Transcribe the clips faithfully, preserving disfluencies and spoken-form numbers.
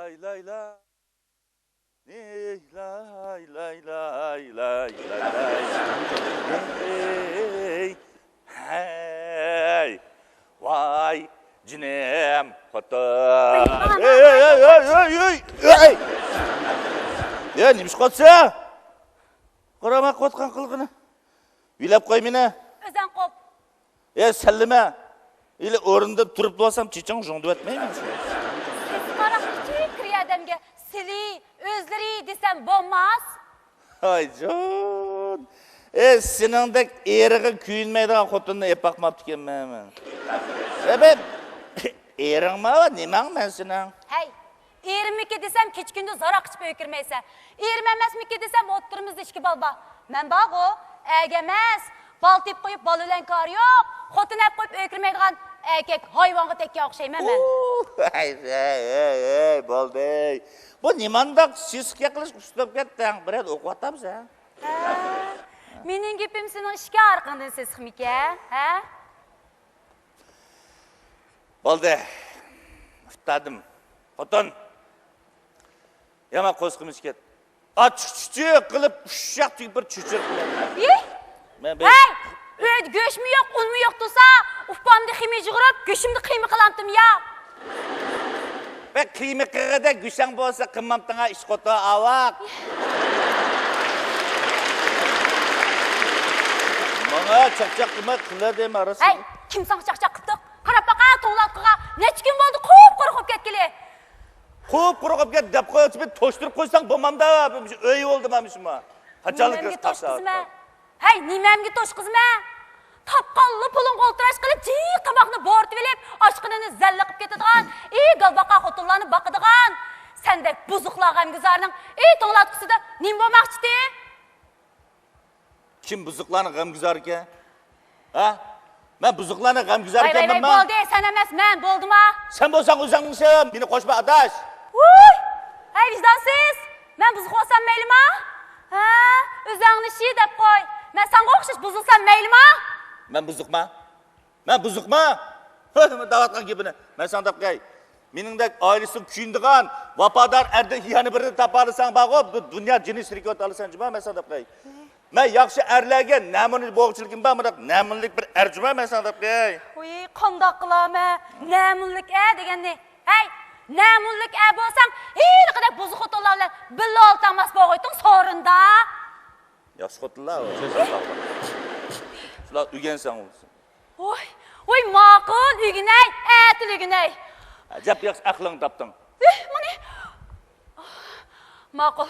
لاي، لاي، لاي. نېي، لاي، لاي، لاي، لاي، لاي. نېي، ھەي، ۋاي، جېنىم خوتۇن. ئۆي، ئۆي، ئۆي، ئۆي، ئۆي، ئۆي. يا، نېمە ئىش قىلىۋاتىسەن؟ قارا، ماڭا قىلىۋاتقان قىلىقىنى. يۆلەپ قوي مېنى. ئۆزۈڭ قوپ. ئە، سەللىمە. ئىلى ئورنىدا تۇرۇپ بولسام، چېچىڭ ژۇڭدىۋەتمەيمەن. سېسىق ھاراقنى كىچىك كىرى ئادەمگە سىلى، ئۆزلىرى دېسەم بولماس. ھايجان. ئە، سېنىڭدەك ئېرىغا كۆيۈنمەيدىغان خوتۇننى ئېپ باقماپتىكەنمەن مەن. سەۋەب، ئېرىڭما، نېمەڭ مەن سېنىڭ؟ ھەي، ئېرىممىكى دېسەم، كېچە-كۈندۈز ھاراق ئىچىپ ئۆيگە كىرمەيسەن. ئېرىم ئەمەسمىكى دېسەم، ئوتتۇرىمىزدا ئىككى بالا بار. مەن بارغۇ، ئەرگە ئەمەس. بالا تېپىپ قويۇپ، بالا بىلەن كارى يوق. خوتۇن ئەپ قويۇپ ئۆيگە كىرمەيدىغان ئەركەك ھايۋانغا تەگكەن ئوخشايمەن مەن. ئۇ، ھەي، ھەي، ھەي، ھەي، بولدى. بۇ نېمانداق سېسىق گەپ قىلىش ئۇسلۇب كەتتىڭ؟ بىرەر ئوقۇۋاتامسەن؟ ھە؟ مېنىڭ گېپىم سېنىڭ ئىشكەن ئارقىڭدىن سېسىقمىكەن، ھە؟ بولدى. ئۇتتادىم. خوتۇن. يامان قورسىقىم ئىچكەن. ئاچچىق چۈچۈك قىلىپ، ئۇششاق تۈگۈپ بىر چۆچۈرە قىلىپ. يى! مەن بىر ھەي! ئۆيدە گۆشمۇ يوق، ئۇنمۇ يوق تۇرسا، ئۇپامدا خېمىر يۇغۇرۇپ، گۆشۈمدە قىيما قىلامتىم يا. بەك قىيما قىلغىدەك گۆشەڭ بولسا، قىلمامتىڭا ئىش خوتۇن ئاۋاق. ماڭا چاقچاق قىلماي قىلە دەيمەن، راست. ھەي، كىم ساڭا چاقچاق قىپتۇ؟ قاراپ باقە، توڭلاتقۇغا نەچچە كۈن بولدى، قۇپقۇرۇق بولۇپ كەتكىلى. قۇپقۇرۇق بولۇپ كەت دەپ قويۇپ، توشتۇرۇپ قويساڭ بولمامدا، ئۆي بولدىما مۇشۇما؟ قاچانلىك نېمەمگە توشقۇزىمەن؟ ھەي، نېمەمگە توشقۇزىمەن؟ تاپقانلا پۇلۇڭغا ئولتۇراش قىلىپ، جىق تاماقنى بورىتىۋېلىپ، ئاشخانىنى زەللە قىلىپ كېتىدىغان، ئى، گالباققا خوتۇنلارنى باقىدىغان، سەندەك بۇزۇقلار غەمگۈزارنىڭ، ئى، توڭلاتقۇسىدا نېمە بولماقچىدى؟ كىم بۇزۇقلارنىڭ غەمگۈزارىكەن؟ ھە؟ مەن بۇزۇقلارنىڭ غەمگۈزارى ۋاي، ۋاي، ۋاي، ئىكەنمەنما؟ بولدى، سەن ئەمەس، مەن، بولدىما؟ سەن بولساڭ ئۆزۈڭنى سەن، مېنى قوشما، ئاداش. ۋۇي! ھەي، ۋىجدانسىز! مەن بۇزۇق بولسام مەيلىما؟ ھە؟ ئۆزۈڭنى شى دەپ قوي. مەن ساڭا ئوخشاش بۇزۇلسام مەيلىما؟ مەن بۇزۇقما؟ مەن بۇزۇقما؟ دەۋاتقان گېپىنى مەن ساڭا دەپ قوياي. مېنىڭدەك ئائىلىسىگە كۆيۈنىدىغان، ۋاپادار ئەردىن يەنە بىرىنى تاپالىساڭ بارغۇ، بۇ دۇنيا جېنى سىركىۋاتالىسەن جۇما، مەن ساڭا دەپ قوياي. مەن ياخشى ئەرلەرگە نەمۇنە بوغچىلىكىم بار، مۇنداق نەمۇنىلىك بىر ئەر جۇما، مەن ساڭا دەپ قوياي. ۋۇي، قانداق قىلامەن نەمۇنىلىك ئەر دېگەننى؟ ھەي، نەمۇنىلىك ئەر بولساڭ، ھېلىقىدەك بۇزۇق خوتۇنلار بىلەن بىللە ئولتۇرالماس بولغۇيتتۇڭ سورۇندا. ياخشى خوتۇنلار ئۇ. شۇلار ئۆگەنسەڭ بولسۇن. ۋوي، ۋوي، ماقۇل، ئۆگىنەي، ئەتىلا ئۆگىنەي. ئەجەب ياخشى ئەقلىڭنى تاپتىڭ. ئېھ، مانا. ماقۇل.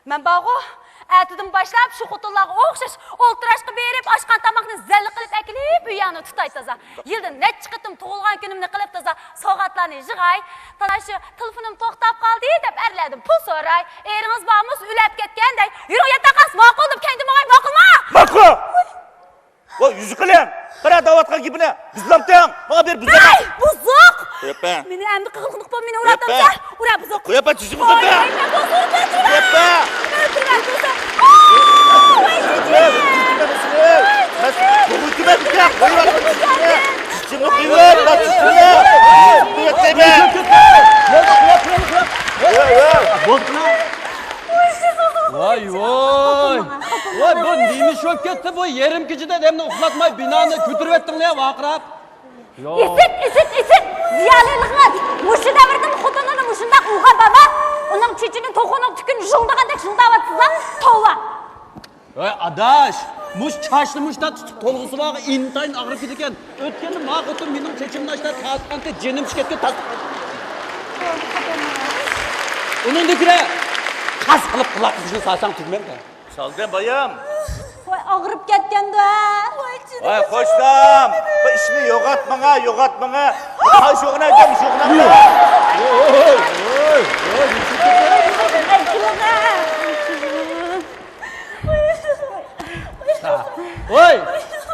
مەن بارغۇ، ئەتىدىن باشلاپ شۇ خوتۇنلارغا ئوخشاش ئولتۇراشقا بېرىپ، ئاشقان تاماقنى زەللە قىلىپ ئەكېلىپ، ئۆيۈڭنى تۇتاي تازا. يىلدا نەچچە قېتىم تۇغۇلغان كۈنۈمنى قىلىپ تازا سوۋغاتلارنى يىغاي. تازا شۇ تېلېفونۇم توختاپ قالدى دەپ ئەرلەردىن پۇل سوراي. ئېرىڭىز بارمۇ، ئۆلۈپ كەتكەن دەي. يۈرۈڭ ياتاققا، ماقۇل دەپ كەينىدىن ماڭاي، ماقۇلمۇ؟ ماقۇل! ۋاي، يۈزۈقىلىم! قارا، دەۋاتقان گېپىنى بۇزۇلامتىڭ! ماڭا بېرىپ بۇزۇلامتىڭ! ھەي، بۇزۇق! يەپە. مېنى ئەمدى قىلغۇلۇق بول، مېنى ئۇراتامسەن! ئۇرا، بۇزۇق! يەپە، چۈشۈپ قوي، مەن بۇزۇق! يەپە! مەن ئۆلتۈرمەم بۇزۇق! ئاا، ۋاي، چېچىم! ۋاي، چېچىم! چېچىمنى قويۇۋەر، چېچىمنى! بولدى! ۋاي، ۋاي! ۋاي، بۇ نېمە ئىش بولۇپ كەتتى؟ بۇ يېرىم كېچىدە ئادەمنى ئۇخلاتماي بىنانى كۆتۈرۈۋەتتىڭلار يا، ۋارقىراپ. ياق. ئىسىت، ئىسىت، ئىسىت! زىيالىيلىقىڭىز! مۇشۇ دەۋردىمۇ خوتۇنىنى مۇشۇنداق ئۇرغان بار ما؟ ئۇنىڭ چېچىنى توخۇنىڭ تۈكىنى ژۇڭدىغاندەك ژۇڭداۋاتىسىزلا! توۋا! ۋاي ئاداش، مۇشۇ چاچنى مۇشۇنداق تۇتۇپ تولغىسى بارغا ئىنتايىن ئاغرىپ كېتىدىكەن. ئۆتكەندە ما خوتۇن مېنىڭ چېچىمنى ئاشتا تارتقانتى، جېنىم چىقىپ كەتتى، تارتقان. ئۇنىڭدىن كۆرە تاس قىلىپ قۇلاق قىزىنى سالساڭ تۈگىمەمدۇ؟ سالدىم بايام. ۋاي، ئاغرىپ كەتكەندۇ ھە؟ ۋاي، جېنىم. ۋاي، قوشنام، بۇ ئىشنى يوغاتماڭا، يوغاتماڭا. بۇ قايسى يوغىنايدۇ، مۇشۇ يوغىنايدۇ. ۋوي،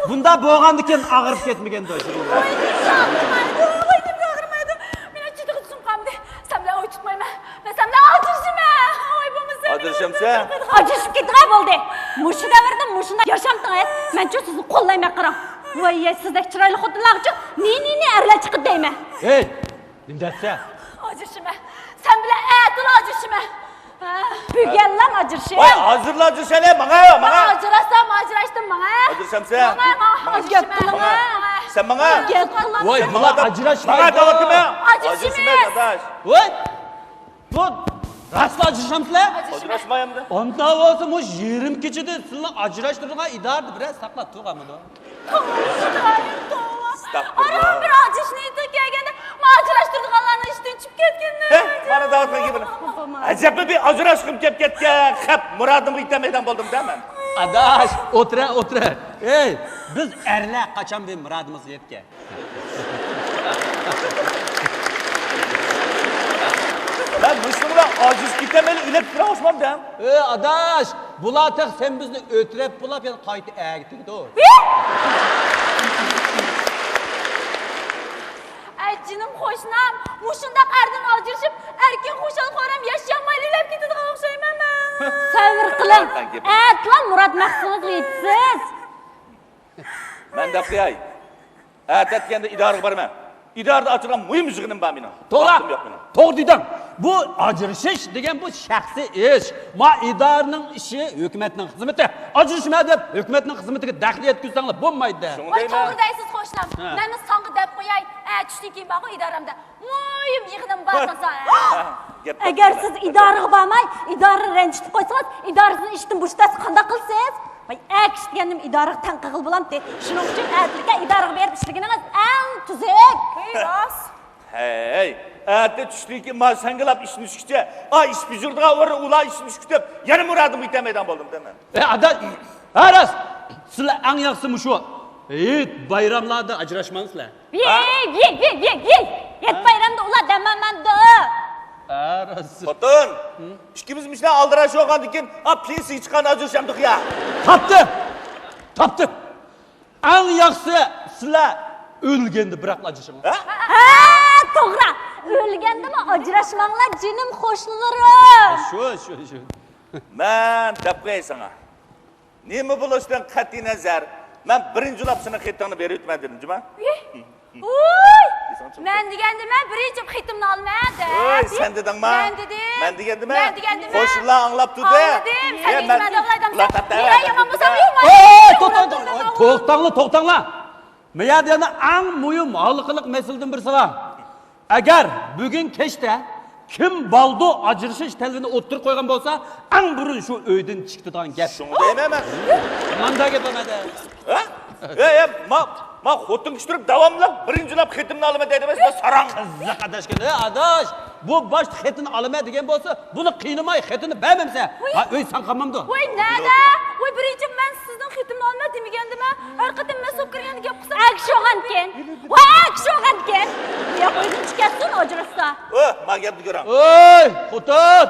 بۇنداق بولغاندىكىن ئاغرىپ كەتمىگەندۇ. ۋاي، نېمە ئاغرىمايدۇ، ۋاي، نېمە ئاغرىمايدۇ. مېنىڭ چىدىغۇسىم قالمىدى. سەن بىلەن ئۆي تۇتمايمەن. مەن سەن بىلەن ئاجرىشىمەن. ۋاي، بولمىسا. ئاجرىشامسەن؟ ئاجرىشىپ كېتىڭە بولدى. مۇشۇ دەۋردە مۇشۇنداق ياشامتىڭىز. مەنچۇ سىزنى قوللايمەن، قاراڭ. ۋاي، سىزدەك چىرايلىق خوتۇنلارغىچۇ نى، نى، نى ئەرلەر چىقىدۇ دەيمەن. ھېي، نېمە دەپسەن؟ ئاجرىشىمەن. سەن ئەتىلا ئاجرىشىمەن. بۈگۈنلام ئاجرىشىڭ. ۋاي، ھازىرلا ئاجرىشايلى، ماڭا، ماڭا. ئاجراشسام ئاجراشتىم، ماڭا. ئاجرىشامسەن؟ ماڭا، ماڭا، ماڭا. ئاجرىشىمەن. گەپ قىلىڭ. ماڭا. سەن ماڭا. گەپ قىلىڭ. ۋاي، سەن بۇلار ماڭا. ئاجراشمايدۇ. ماڭا دەۋاتىمەن. ئاجرىشىمىز. ئاجرىشىمىز، ئاداش. ۋاي، بۇ راستلا ئاجرىشامسىلەر؟ ئاجرىشىمەن. ئاجراشمايمدۇ. ئاندا بولسا مۇشۇ يېرىم كېچىدە سىلىنى ئاجراشتۇرىدىغان ئىدارىدا بىرەر ساقلاپ تۇرغانمىدۇ؟ توۋا، خۇدايىم، توۋا. ئاستاغپۇرۇللا. ئاران بىر ئاجرىشىش نىيىتىگە كەلگەندە، مانا ئاجراشتۇرىدىغانلارنىڭ ئىشتىن چۈشۈپ كەتكىنىنى. ھە، مانا دەۋاتقان گېپىنى. ئەجەبمۇ بىر ئاجراشقۇم كەپ كەتكەن، خەپ مۇرادىمغا يېتەلمەيدىغان بولدۇم-دە مەن. ئاداش، ئولتۇرە، ئولتۇرە. ئەي، بىز ئەرلەر قاچان بىر مۇرادىمىزغا يەتكەن؟ مەن مۇشۇنىڭ بىلەن ئاجىز كېتەمەن، ئۆلۈپ تۇرا ئوخشىمامدۇ؟ ئەي ئاداش، بۇلار تېخى سەن بىزنى ئۆلتۈرۈپ بولاپ يەنە قايتا ئەگىتىدۇ. ئەي جېنىم قوشنام، مۇشۇنداق ئەردىن ئاجرىشىپ، ئەركىن خۇشال خورام ياشىيالمايلا ئۆلۈپ كېتىدىغان ئوخشايمەن مەن. سەۋر قىلىڭ، ئەتىلا مۇراد مەقسىتىڭىزگە يېتىسىز. مەن دەپ قوياي. ئەتە ئەتىگەندە ئىدارىگە بارىمەن. ئىدارىدا ئاچىدىغان مۇھىم يىغىنىم بار مېنىڭ. توغرا. ۋاقتىم يوق مېنىڭ. توغرا دېدىڭ. بۇ ئاجرىشىش دېگەن بۇ شەخسىي ئىش. ما ئىدارىنىڭ ئىشى، ھۆكۈمەتنىڭ خىزمىتى. ئاجرىشىمەن دەپ ھۆكۈمەتنىڭ خىزمىتىگە دەخلى يەتكۈزسەڭلار بولمايدۇ. شۇڭا ۋاي، دەيمەن. توغرا دەيسىز قوشنام. ھە. مەنمۇ ساڭا دەپ قوياي. ئە، چۈشتىن كېيىن بارغۇ ئىدارەمدە مۇھىم يىغىنىم بار قىلسا. ھە. گەپ ئەگەر سىز ئىدارىگە بارماي، ئىدارىنى رەنجىتىپ قويسىڭىز، ئىدارە سىزنى ئىشتىن بوشىتىۋەتسە قانداق قىلىسىز؟ ۋاي، ئەكىش دېگەندىم ئىدارىگە تەڭ قىلغىلى بولامتى. شۇنىڭ ئۈچۈن ئەتىلىكە ئىدارىگە بېرىپ ئىشلىگىنىڭىز ئەڭ تۈزۈك. ھەي، راست. ھەي، ئەتە چۈشتىن كېيىن ما سەڭگىلاپ ئىشتىن چۈشكىچە، ئا ئىش بېجىرىدىغان ئورۇن ئۇلار ئىشتىن چۈشۈپ كېتىپ، يەنە مۇرادىمغا يېتەلمەيدىغان بولدۇم دەيمەن. ئەي ئاداش، ھە راست، سىلەر ئەڭ ياخشىسى مۇشۇ ھېيت بايراملاردا ئاجراشماڭسىلەر. ھېيت، ھېيت، ھېيت، ھېيت، ھېيت. ھېيت بايرامدا ئۇلار دەم ئالمامدۇ. ھە راست. خوتۇن، ئىككىمىز مۇشۇنداق ئالدىراش بولغاندىن كېيىن، ئا پېنسىيە چىققاندا ئاجرىشامدۇق يا. تاپتىم، تاپتىم. ئەڭ ياخشىسى سىلەر ئۆلگەندە بىراقلا ئاجرىشىڭلار. ھە؟ ھە، توغرا. ئۆلگەندىمۇ ئاجراشماڭلار جېنىم قوشنىلىرىم. شۇ، شۇ، شۇ. مەن دەپ قوياي ساڭا. نېمە بولۇشىدىن قەتئىينەزەر، مەن بىرىنچىلاپ سېنىڭ خېتىڭنى بېرىۋېتىمەن دېدىم جۇما. ۋۇي! مەن دېگەندىمەن بىرىنچى خېتىمنى ئالىمەن دەپ. ۋوي، سەن دېدىڭما؟ مەن دېدىم. مەن دېگەندىمەن؟ مەن دېگەندىمەن؟ قوشنىلار ئاڭلاپ تۇردى. ئاڭلىدىم. سەن ئېيتمىدىڭ ئالايدىم. مېنى يامان بولسام يوقمۇ؟ ۋوي، توختاڭلار، توختاڭلار. مەيەردە يەنە ئەڭ مۇھىم ھالقىلىق مەسىلىدىن بىرسى بار. ئەگەر بۈگۈن كەچتە كىم بالدۇر ئاجرىشىش تەلىپىنى ئوتتۇرىغا قويغان بولسا، ئەڭ بۇرۇن شۇ ئۆيدىن چىقىدىغان گەپ. شۇڭا دەيمەن مەن. مانداق گەپ بولمايدۇ. ھە؟ ئەي، ئەي، ما، ما خوتۇن كىشى تۇرۇپ داۋاملىق بىرىنچىلاپ خېتىمنى ئالىمەن دەيدۇ ئەمەسمۇ، ساراڭ. قىزىق ئاداش كەن، ئەي ئاداش. بۇ باشتا خېتىنى ئالىمەن دېگەن بولسا، بۇنى قىينىماي خېتىنى بەرمەمسەن. ھە، ئۆي ساڭا قالمامدۇ؟ ۋوي، نەدە؟ ۋوي، بىرىنچى مەن سىزنىڭ خېتىمنى ئالىمەن دېمىگەندىمەن. ھەر قېتىم مەن سوپكىرىگەندە گەپ قىلسام. ئەگىشىۋالغان ئىكەن. ۋاي، ئەگىشىۋالغان ئىكەن. ياق، ئۆيدىن چىقىپ كەتسۇن، ئاجراشسا. ئوھ، ما گەپنى كۆرۈڭ. ئوي، خوتۇن!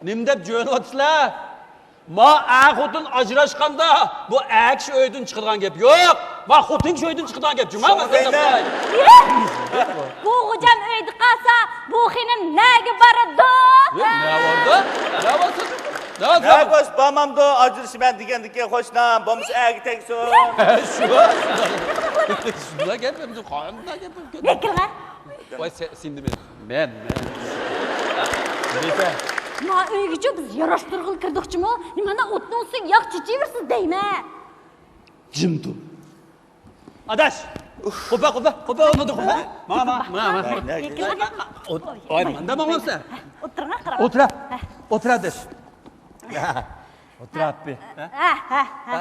نېمە دەپ جۆيلىۋاتىسىلەر؟ ما ئەر خوتۇن ئاجراشقاندا، بۇ ئەر كىشى ئۆيدىن چىقىدىغان گەپ يوق. ما خوتۇن كىشى ئۆيدىن چىقىدىغان گەپ جۇما. شۇڭا دەيمەن. بۇ غوجام ئۆيدە قالسا، بۇ خېنىم نەگە بارىدۇ؟ يا، نە باردا؟ نە بارسا؟ نە بارسا؟ نە بارسا بارمامدۇ، ئاجرىشىمەن دېگەندىكىن قوشنام، بولمىسا ئەرگە تەگسۇن. شۇ. شۇنداق گەپ، قانداق گەپ؟ ۋەكىلغا. ۋاي، سەن، سىندىم مەن. مەن، مەن. بىپە. ما ئۆيگىچۇ بىز ياراشتۇرغىلى كىردۇقچىمۇ؟ نېمانداق ئوتنىڭ ئۈستىگە ياغ چېچىۋېرىسىز دەيمەن. جىم تۇر. ئاداش. قوپا، قوپا، قوپا، ئولتۇر، قوپا. ماڭا، ماڭا، ماڭا، ماڭا. ۋاي، ماڭا. ئوت-، ۋاي، ماڭا. ماڭا ماڭامسەن؟ ئولتۇرۇڭا قاراپ. ئولتۇر. ھە. ئولتۇر، ئاداش. ئولتۇراتتى. ھە، ھە، ھە، ھە.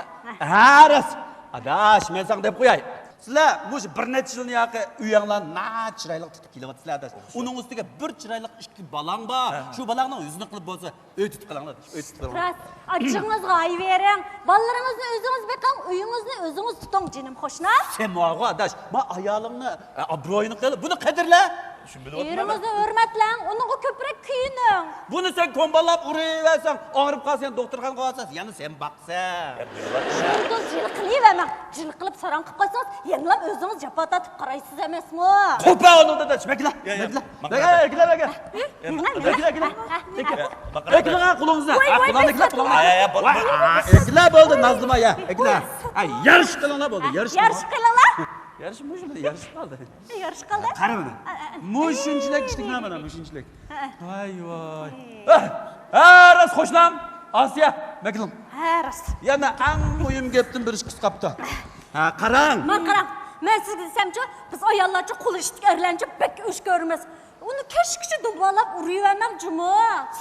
ھە، راست. ئاداش، مەن ساڭا دەپ قوياي. سىلەر مۇشۇ بىر نەچچە يىلنى ياقى ئۆيۈڭلارنى ناھايىتى چىرايلىق تۇتۇپ كېلىۋاتىسىلەر، ئاداش. ئۇنىڭ ئۈستىگە بىر چىرايلىق ئىككى بالاڭ بار. ھە. شۇ بالاڭنىڭ يۈزىنى قىلىپ بولسا ئۆي تۇتۇپ قېلىڭلار، ئاداش. ئۆي تۇتۇپ قېلىڭلار. راست. ئاچچىقىڭىزغا ئايىۋېرىڭ. بالىلىرىڭىزنى ئۆزىڭىز بېقىڭ، ئۆيىڭىزنى ئۆزىڭىز تۇتۇڭ، جېنىم قوشنا. سەن ماۋۇ ئاداش، ما ئايالىڭنى، ئە، ئابرۇيىنى قىل، بۇنى قەدىرلە. شۇنى بىلىۋاتىمەن. ئېرىڭىزنى ھۆرمەتلەڭ، ئۇنىڭغا كۆپرەك كۆيۈنۈڭ. بۇنى سەن كومباللاپ ئۇرۇۋەرسەڭ، ئاغرىپ قالسا يەنە دوختۇرخانىغا بارساز، يەنە سەن باقسا. شۇنداق جىل قىلىۋەرمەڭ. جىل قىلىپ ساراڭ قىلىپ قويسىڭىز، يەنىلا ئۆزىڭىز جاپا تارتىپ قارايسىز ئەمەسمۇ؟ قوپا ئۇنىڭدىن، مەكلا، يا، يا، مەكلا. ماقۇل. مەكلا، مەكلا. مەكلا، مەكلا. مەكلا، قولىڭىزنى. ۋاي، ۋاي، قولىڭىزنى، مەكلا، قولىڭىزنى. ۋاي، ۋاي، مەكلا، بولدى، نازلىما، يا. مەكلا. ھە، يارىشىپ قېلىڭلار، بولدى، يارىشىپ قېلىڭلار. يارىشىپ قېلىڭلار. يارىشىپ، مۇشۇ بىلەن يارىشىپ قالدى. يارىشىپ قالدى؟ قارا مانا. مۇشۇنچىلىك كىچىكلا مانا، مۇشۇنچىلىك. ۋاي، ۋاي. ھە، راست قوشنام، ئاسىيە، مەكلۇم. ھە، راست. يەنە ئەڭ مۇھىم گەپتىن بىر ئىش قىسقاپتۇ. ھە، قاراڭ. مانا قاراڭ، مەن سىزگە دېسەمچۇ، بىز ئاياللارچۇ قول ئىشتىكى ئەرلەرنىچۇ بەك ئۆچ كۆرىمىز. ئۇنى كەچكىچە دۇمبالاپ ئۇرۇۋەرمەڭ جۇمۇ.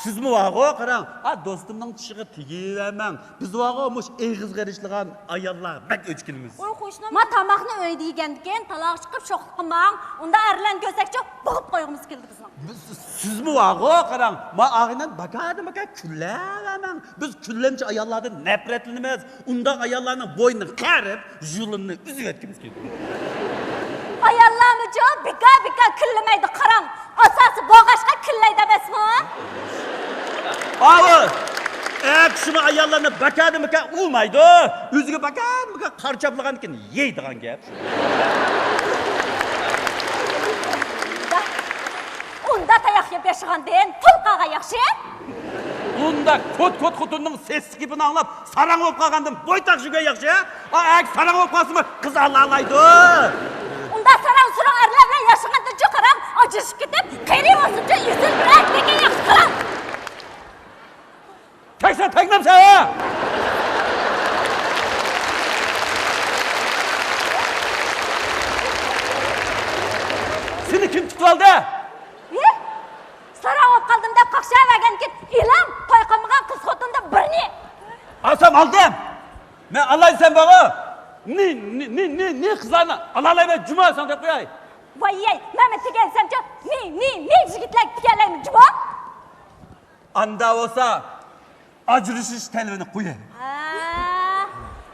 سىزمۇ ۋاغۇ، قاراڭ. ئا، دوستۇمنىڭ چىشىغا تېگىۋەرمەڭ. بىز ۋاغۇ، مۇش ئېغىزغا ئېرىشىدىغان ئاياللار بەك ئۆچ كېلىمىز. ۋاي قوشنام. ما تاماقنى ئۆيدە يېگەندىكىن، تالاغا چىقىپ شوخلۇق قىلماڭ. ئۇنداق ئەرلەرنى كۆرسەكچۇ، بوغۇپ قويغۇمىز كېلىدۇ بىزنىڭ. بىز، سىزمۇ ۋاغۇ، قاراڭ. ما ئاغىنەم باكادىن باكا كۈللەۋەرمەڭ. بىز كۈنلەمچە ئاياللاردىن نەپرەتلىنىمىز. ئۇنداق ئاياللارنىڭ بوينىنى قېرىپ، يۇلۇنىنى ئۈزۈۋەتكۈمىز كېلىدۇ. ئاياللارمۇچۇ بىكار-بىكار كۈنلىمەيدۇ، قاراڭ. ئاساسى بولغاچقا كۈنلەيدۇ ئەمەسمۇ؟ ئاۋۇ ئەر كىشىمۇ ئاياللارنى باكادىن باكا ئۇرمايدۇ. ئۆزىگە باكادىن باكا قارا چاپلىغاندىكىن يەيدىغان گەپ. ئۇندا تاياق يەپ ياشىغاندىن تۇل قالغان ياخشى. ئۇنداق كوت-كوت خوتۇننىڭ سېسىق گېپىنى ئاڭلاپ، ساراڭ بولۇپ قالغاندىن بويتاق يۈگۈرگەن ياخشى. ئا، ئەگەر ساراڭ بولۇپ قالسىمۇ، قىز ئالالمايدۇ. ئۇنداق ساراڭ-سۇراڭ ئەرلەر بىلەن ياشىغاندىنچۇ قاراڭ، ئاجرىشىپ كېتىپ، قېرى بولسۇنچۇ ئېسىل بىر ئەر تېگىگە ياخشى قاراڭ. تەگسە تەگمەمسەن ھە! سېنى كىم تۇتۇۋالدى؟ ھە؟ ساراڭ بولۇپ قالدىم دەپ قاقشاۋەرگەنكىن، ئېلىڭ توي قىلمىغان قىز خوتۇندىن بىرنى. ئالسام ئالدىم. مەن ئالاي دېسەم بارغۇ. نى، نى، نى، نى، نى قىزلارنى ئالالايمەن جۇما ساڭا دەپ قوياي. ۋاي يەي، مەنمۇ تېگەي دېسەمچۇ، نى، نى، نى يىگىتلەرگە تېگەلەيمەن جۇما. ئاندا بولسا ئاجرىشىش تەلىپىنى قوياي. ھە،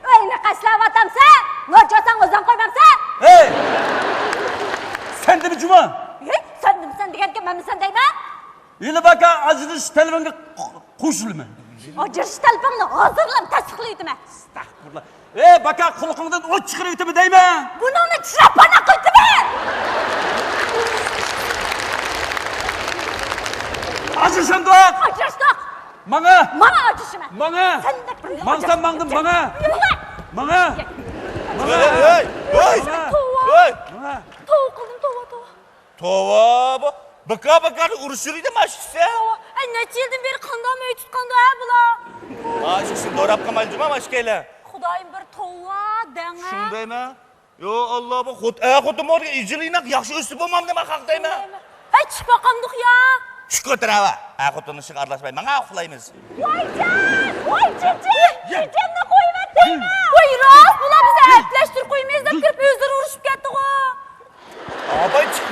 ئۆينى قەشلەۋاتامسەن؟ نوچۇ سەن ئۆزۈڭ قويمامسەن؟ ھەي! سەندىمۇ جۇما؟ ھەي، سەندىمۇ سەن دېگەنكىن مەنمۇ سەن دەيمەن. ھېلى باكا ئاجرىشىش تەلىپىڭگە قوشۇلىمەن. ئاجرىشىش تەلىپىڭنى ھازىرلا تەستىقلىۋېتىمەن. ئەستەغپۇرۇللا. ئەي باكا، قۇلىقىڭدىن ئوت چىقىرىۋېتىمەن دەيمەن. بۇنىڭنى چىشلەپ پانا قىلىۋېتىمەن. ئاجرىشامدۇق؟ ئاجراشتۇق. ماڭا. ماڭا ئاجرىشىمەن. ماڭا. سەندەك بىر ماڭسام ماڭدىم، ماڭا. يۈرمە. ماڭا. ماڭا. ھەي، ھەي، ھەي. ماڭا. توۋا. ماڭا. توۋا قىلدىم، توۋا، توۋا. توۋا، بۇ بىكار-بىكار ئۇرۇشۇۋېرىدۇ مانا ئىككىسى. توۋا. ئەي، نەچچە يىلدىن بېرى قانداقمۇ ئۆي تۇتقاندۇ ھە بۇلار؟ ھە، ئىككىسىنى دوراپ قالمايلى جۇما مانا ئىككىيلەن. خۇدايىم بىر توۋا دەڭە. شۇندايمۇ؟ يو ئاللا، بۇ خوت-، ئە، خوتۇن بولدى، ئىجىلى ئىناق ياخشى ئۆسۈپ بولمامدىما خەق دەيمەن. ھەي، چىقىپ باقامدۇق يا. چۈش كۆتۈرەۋە. ئە، خوتۇننىڭ ئىشىغا ئارىلاشماي، ماڭا ئۇخلايمىز. ۋايجان، ۋاي چېچەم، چېچەمنى قويۇۋەت دەيمەن. ۋاي راست، بۇلار بىزنى ئەپلەشتۈرۈپ قويىمىز دەپ كىرىپ ئۆزلىرى ئۇرۇشۇپ كەتتىغۇ. ئاباي چىق